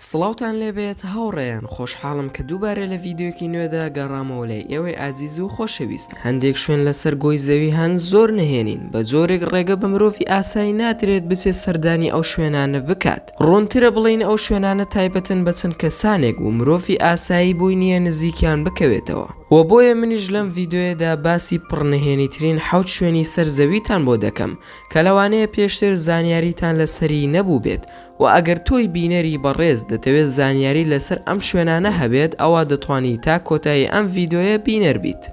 سڵاوتان لێبێت هاوڕێیان خۆشحاڵم کە دووبارە لە ڤیدیۆیەکی نوێدا گەڕامەوە لای ئێوەی ئازیز و خۆشەویست. هەندێک شوێن لەسەر گۆی زەوی هەن زۆر نهێنین بە جۆرێک ڕێگە بە مرۆڤی ئاسایی نادرێت بچێت سەردانی ئەو شوێنانە بکات ڕوونترە بڵێین ئەو شوێنانە تایبەتن بە چەند کەسانێک و مرۆڤی ئاسایی بۆی نییە نزیکیان بکەوێتەوە وە بۆیە منیش لەم ڤیدیۆیەدا باسی پڕنهێنیترین حەوت شوێنی سەر زەویتان بۆ دەکەم کە لەوانەیە پێشتر زانیاریتان لەسەری نەبووبێت وە ئەگەر تۆی بینەری بەڕێز دەتەوێت زانیاری لەسەر ئەم شوێنانە هەبێت ئەوا دەتوانی تا کۆتایی ئەم ڤیدۆیە بینەر بیت.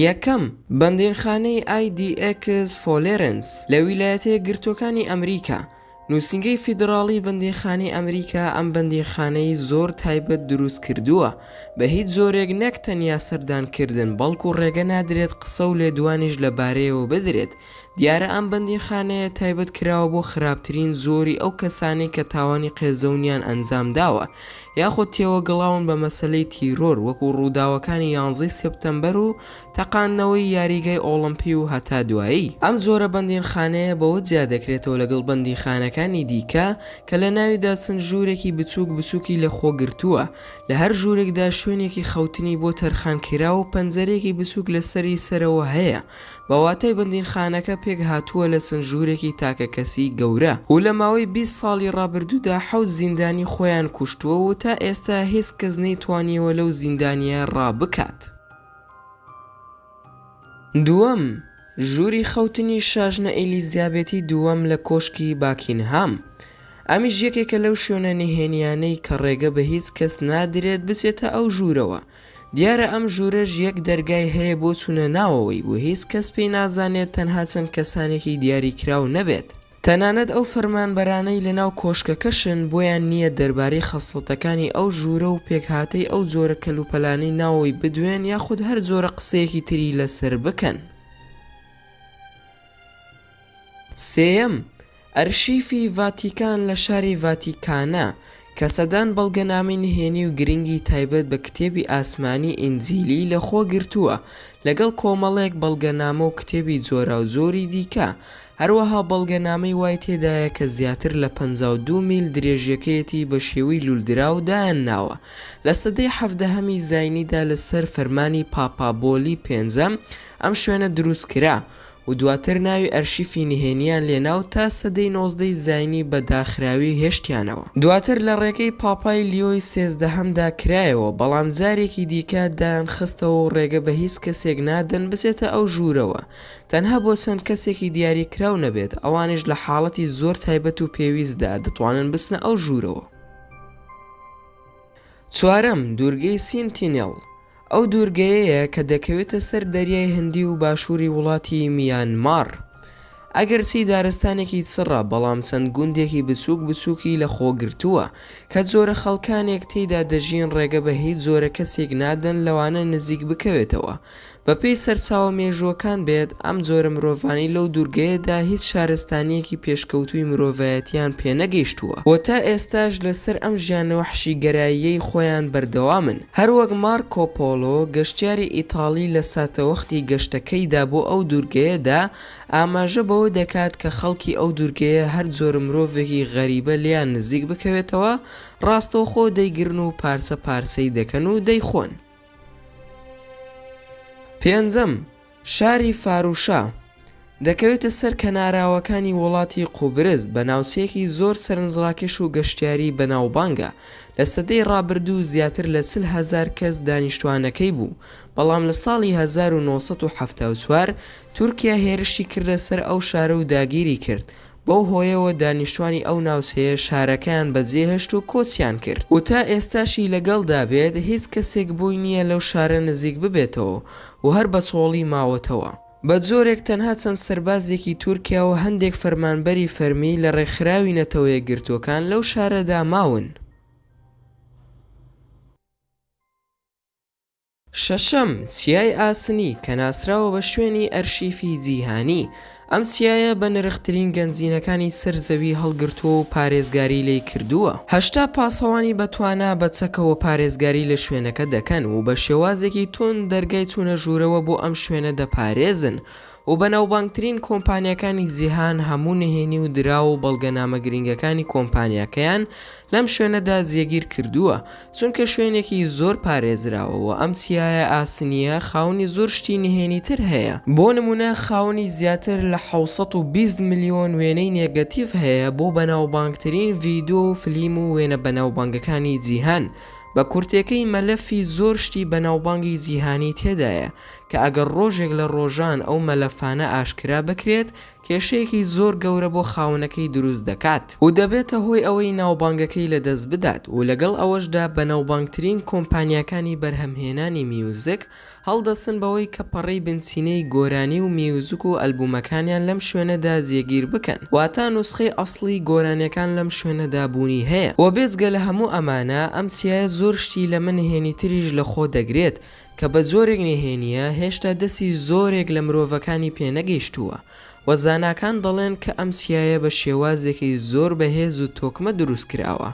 یەکەم، بەندینخانەی IDX فۆلێرنس لە ویلایەتە یەکگرتووەکانی ئەمریکا، نووسینگەی فیدڕاڵی بەندینخانەی ئەمریکا ئەم بەندینخانەی زۆر تایبەت دروست کردووە، بە هیچ جۆرێک نەک تەنیا سەردانکردن بەڵکو ڕێگە نادرێت قسە و لێدوانیش لەبارەیەوە بدرێت، دیارە ئەم بەندینخانەیە تایبەت کراوە بۆ خراپترین جۆری ئەو کەسانەی کە تاوانی قێزەونیان ئەنجام داوە یاخود تێوەگڵاون بە مەسەلەی تیرۆر وەکو ڕووداوەکانی یانزەی سێپتەمبەر و تەقاندنەوەی یاریگای ئۆڵۆمپی و هەتا دوایی. ئەم جۆرە بەندینخانەیە بەوە جیا دەکرێتەوە لەگەڵ بەندینخانەکانی دیکە کە لە ناویدا چەند ژوورێکی بچووک بچووکی لە خۆ گرتووە لە هەر ژوورێکدا شوێنێکی خەوتنی بۆ تەرخان کراوە و پەنجەرەیەکی بچووک لە سەری سەرەوە هەیە بە واتای بەندینخانەکە پێکهاتووە لە چەند ژوورێکی تاکەکەسی گەورە و لە ماوەی 20 ساڵی ڕابردوودا حەوت زیندانی خۆیان کوشتووە و تا ئێستا هیچ کەس نەیتوانیوە لەو زیندانییە ڕابکات. دووەم، ژووری خەوتنی شاژنە ئیلیزابێتی دووەم لە کۆشکی باکینهام. ئەمیش یەکێکە لەو شوێنە نهێنییانەی کە ڕێگە بە هیچ کەس نادرێت بچێتە ئەو ژوورەوە. دیارە ئەم ژوورەش یەک دەرگای هەیە بۆ چوونە ناوەوەی و هیچ کەس پێی نازانێت تەنها چەند کەسانێکی دیاریکراو نەبێت. تەنانەت ئەو فەرمانبەرانەی لەناو کۆشکەکەشن بۆیان نییە دەربارەی خەسڵەتەکانی ئەو ژوورە و پێکهاتەی ئەو جۆرە کەلوپەلانەی ناوەوەی بدوێن یاخود هەر جۆرە قسەیەکی تری لەسەر بکەن. سێیەم، ئەرشیفی ڤاتیکان لە شاری ڤاتیکانە، کە سەدان بەڵگەنامەی نهێنی و گرنگی تایبەت بە کتێبی ئاسمانی ئینجیلی لەخۆ گرتووە، لەگەڵ کۆمەڵێک بەڵگەنامە و کتێبی جۆراوجۆری دیکە، هەروەها بەڵگەنامەی وای تێدایە کە زیاتر لە 52 میل درێژیەکەیەتی بە شێوەی لوولدراو دایانناوە. لە سەدەی حەڤدەهەمی زاینیدا لەسەر فەرمانی پاپا بۆلی پێنجەم ئەم شوێنە دروستکرا، و دواتر ناوی ئەرشیفی نهێنییان لێنا و تا سەدەی نۆزدەی زاینی بە داخراوی هێشتیانەوە. دواتر لە ڕێگەی پاپای لیۆی سێزدەهەمدا کرایەوە، بەڵام جارێکی دیکە دایانخستەوە و ڕێگە بە هیچ کەسێک نادەن بچێتە ئەو ژوورەوە، تەنها بۆ چەند کەسێکی دیاریکراو نەبێت، ئەوانیش لە حاڵەتی زۆر تایبەت و پێویستدا دەتوانن بچنە ئەو ژوورەوە. چوارەم، دوورگەی سینتینێڵ، ئەو دوورگەیەیە کە دەکەوێتە سەر دەریای هندی و باشووری وڵاتی میانماڕ. ئەگەرچی دارستانێکی چڕە، بەڵام چەند گوندێکی بچووک بچووکی لە خۆ گرتووە، کە جۆرە خەڵکانێک تێیدا دەژین ڕێگە بە هیچ جۆرە کەسێک نادەن لەوانە نزیک بکەوێتەوە. بەپێی سەرچاوە مێژووەکان بێت، ئەم جۆرە مرۆڤانەی لەو دوورگەیەدا هیچ شارستانییەکی پێشکەوتووی مرۆڤایەتییان پێنەگەیشتووە و تا ئێستاش لەسەر ئەم ژیانە وەحشیگەراییەی خۆیان بەردەوامن. هەروەک مارکۆ پۆلۆ، گەشتیاری ئیتاڵی لە ساتەوەختی گەشتەکەیدا بۆ ئەو دوورگەیەدا، ئاماژە بەوە دەکات کە خەڵکی ئەو دوورگەیە هەر جۆرە مرۆڤێکی غەریبە لێیان نزیک بکەوێتەوە، ڕاستەوخۆ دەیگرن و پارچە پارچەی دەکەن و دەیخۆن. پێنجەم، شاری فاروشا، دەکەوێتە سەر کەناراوەکانی وڵاتی قوبرس، بە ناوچەیەکی زۆر سەرنجڕاکێش و گەشتیاری بەناوبانگە، لە سەدەی ڕابردوو زیاتر لە 40 هەزار کەس دانیشتوانەکەی بوو، بەڵام لە ساڵی 1974 تورکیا هێرشی کردە سەر ئەو شارە و داگیری کرد، بەو هۆیەوە دانیشتوانی ئەو ناوچەیە شارەکەیان بەجێهێشت و کۆچیان کرد و تا ئێستاشی لەگەڵدا بێت هیچ کەسێک بۆی نییە لەو شارە نزیک ببێتەوە و هەر بە چۆڵی ماوەتەوە. بە جۆرێک تەنها چەند سەربازێکی تورکیا و هەندێک فەرمانبەری فەرمی لە ڕێکخراوی نەتەوەیەکگرتووەکان لەو شارەدا ماون. شەشەم، چیای ئاسنی، کە ناسراوە بە شوێنی ئەرشیفی جیهانی، ئەم چیایە بە نرخترین گەنجینەکانی سەر زەوی هەڵگرتووە و پارێزگاری لێی کردووە. 80 پاسەوانی بە توانا بە چەکەوە پارێزگاری لە شوێنەکە دەکەن و بە شێوازێکی توند دەرگای چوونە ژوورەوە بۆ ئەم شوێنە دەپارێزن و بەناوبانگترین کۆمپانیاکانی جیهان هەموو نهێنی و دراو و بەڵگەنامە گرنگەکانی کۆمپانیاکەیان لەم شوێنەدا جێگیر کردووە چونکە شوێنێکی زۆر پارێزراوە و ئەم چیایە ئاسنییە خاوەنی زۆر شتی نهێنی تر هەیە بۆ نموونە خاوەنی زیاتر لە 720 ملیۆن وێنەی نێگەتیڤ هەیە بۆ بەناوبانگترین ڤیدۆ و فلیم و وێنە بەناوبانگەکانی جیهان بە کورتێکەی مەلەفی زۆر شتی بەناوبانگی جیهانی تێدایە کە ئەگەر ڕۆژێک لە ڕۆژان ئەو مەلەفانە ئاشکرا بکرێت کێشەیەکی زۆر گەورە بۆ خاوەنەکەی دروست دەکات و دەبێتە هۆی ئەوەی ناوبانگەکەی لەدەست بدات و لەگەڵ ئەوەشدا بەناوبانگترین کۆمپانیاکانی بەرهەمهێنانی میوزک هەڵدەستن بەوەی کە پەڕەی بنچینەی گۆرانی و میوزک و ئەلبومەکانیان لەم شوێنەدا جێگیر بکەن واتا نوسخەی ئەسڵی گۆرانیەکان لەم شوێنەدا بوونی هەیە و بێجگە لە هەموو ئەمانە ئەم چیایە زۆر شتی لەمە نهێنیتریش لەخۆ دەگرێت کە بە جۆرێک نهێنییە هێشتا دەستی زۆرێک لە مرۆڤەکانی پێ نەگەیشتووە و زاناکان دەڵێن کە ئەم چیایە بە شێوازێکی زۆر بەهێز و تۆکمە دروست کراوە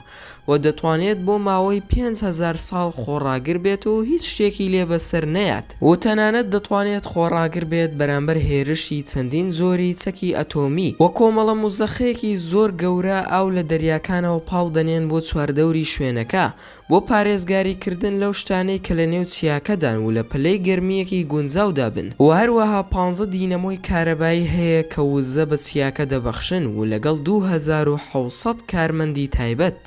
و دەتوانێت بۆ ماوەی 5000 ساڵ خۆڕاگر بێت و هیچ شتێکی لێ بەسەر نەیات و تەنانەت دەتوانێت خۆڕاگر بێت بەرامبەر هێرشی چەندین جۆری چەکی ئەتۆمی و کۆمەڵە موزەخەیەکی زۆر گەورە ئاو لە دەریاکانەوە پاڵ دەنێن بۆ چواردەوری شوێنەکە بۆ پارێزگاری کردن لەو شتانەی کە لە نێو چیاکەدان و لە پلەی گەرمییەکی گونجاودا بن و هەروەها پانزە دینەمۆی کارەبایی هەیە کە وزە بە چیاکە دەبەخشن و لەگەڵ 2700 کارمەندی تایبەت.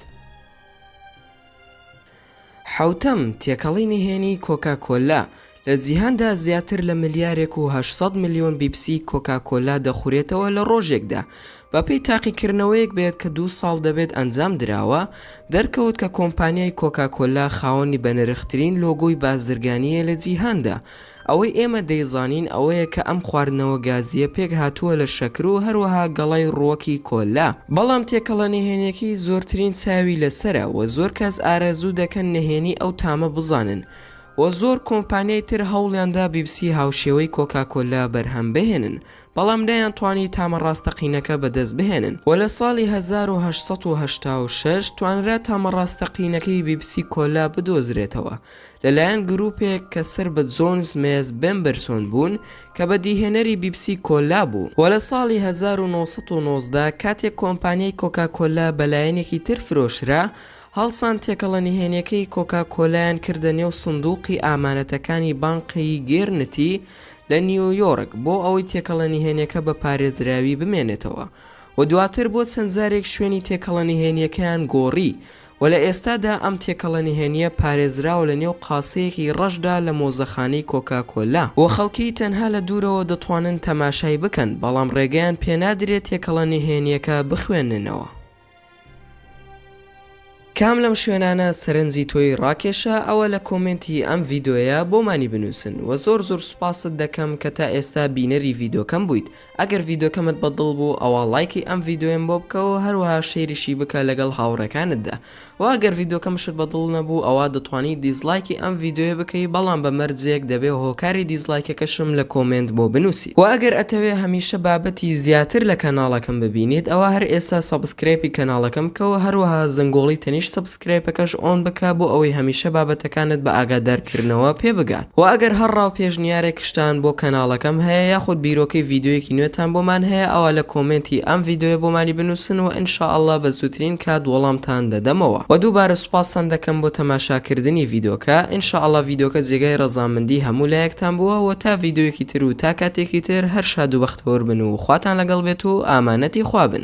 حەوتەم، تێکەڵەی نهێنی کۆکا کۆلا، لە جیهاندا زیاتر لە ملیارێک و 800 ملیۆن بیپسی کۆکا کۆلا دەخورێتەوە لە ڕۆژێکدا، بەپێی تاقیکردنەوەیەک بێت کە دوو ساڵ دەبێت ئەنجام دراوە، دەرکەوت کە کۆمپانیای کۆکا کۆلا خاوەنی بەنرخترین لۆگۆی بازرگانییە لە جیهاندا. ئەوەی ئێمە دەیزانین ئەوەیە کە ئەم خواردنەوە گازییە پێکهاتووە لە شەکر و هەروەها گەڵای ڕووەکی کۆلا، بەڵام تێکەڵە نهێنیەکەی زۆرترین چاوی لەسەرە و زۆر کەس ئارەزوو دەکەن نهێنی ئەو تامە بزانن و زۆر کۆمپانیای تر هەوڵیاندا بیپسی هاوشێوەی کۆکاکۆلا بەرهەم بهێنن بەڵام نەیانتوانی تامە ڕاستەقینەکە بەدەست بهێنن و لە ساڵی 1886 توانرا تامە ڕاستەقینەکەی بیپسی کۆلا بدۆزرێتەوە لەلایەن گروپێک کە سەر بە جۆن سمێس بێمبرسۆن بوون کە بەدیهێنەری بیپسی کۆلا بوو و لە ساڵی 1919 کاتێک کۆمپانیای کۆکاکۆلا بە لایەنێکی تر فرۆشرا هەڵسان تێکەڵە نهێنیەکەی کۆکا کۆلایان کردە نێو سندوقی ئامانەتەکانی بانقی گێرنتی لە نیویۆرک بۆ ئەوەی تێکەڵە نهێنیەکە بە پارێزراوی بمێنێتەوە و دواتر بۆ چەند جارێک شوێنی تێکەڵە نهێنیەکەیان گۆڕی و لە ئێستادا ئەم تێکەڵە نهێنیە پارێزراوە لە نێو قاسەیەکی ڕەشدا لە مۆزەخانەی کۆکا کۆلا و خەڵکی تەنها لە دوورەوە دەتوانن تەماشای بکەن بەڵام ڕێگەیان پێنادرێت تێکەڵە نهێنیەکە بخوێننەوە. کام لەم شوێنانە سەرنجی تۆی ڕاکێشا ئەوە لە کۆمێنتی ئەم ڤیدۆیە بۆمانی بنوسن وە زۆر زۆر سوپاست دەکەم کە تا ئێستا بینەری ڤیدۆکەم بوویت ئەگەر ڤیدۆکەمت بە دڵ بوو ئەوا ڵایکی ئەم ڤیدۆیەم بۆ بکە و هەروەها شەیریشی بکە لەگەڵ هاوڕێکانتدا وە ئەگەر ڤیدۆکەمشت بە دڵ نەبوو ئەوا دەتوانی دیسڵایکی ئەم ڤیدۆیە بکەی بەڵام بە مەرجێک دەبێ هۆکاری دیسڵایکەکەشم لە کۆمێنت بۆ بنوسی. وە ئەگەر ئەتەوێ هەمیشە بابەتی زیاتر لە کەناڵەکەم ببینیت ئەوا هەر ئێستا subscribe ی کەناڵەکەم بکە و هەروەها زەنگۆڵی تەنیشت subscribe ەکەش on بکە بۆ ئەوەی هەمیشە بابەتەکانت بە ئاگادارکردنەوە پێ بگات. وە ئەگەر هەر ڕاو پێشنیارێکشتان بۆ کەناڵەکەم هەیە یاخود بیرۆکەی ڤیدیۆیەکی نوێتان بۆمان هەیە ئەوا لە کۆمێنتی ئەم ڤیدیۆیە بۆمانی بنوسن و ان شاء اللە بە زووترین کات وەڵامتان دەدەمەوە وە دووبارە سوپاستان دەکەم بۆ تەماشاکردنی ڤیدۆکە ان شاء اللە ڤیدۆکە جێگای ڕەزامەندی هەموو لایەکتان بووە وە تا ڤیدۆیەکی تر و تا کاتێکی تر هەر شاد و بەختەوەر بن و خواتان لەگەڵ بێت و ئامانەتی خوا بن.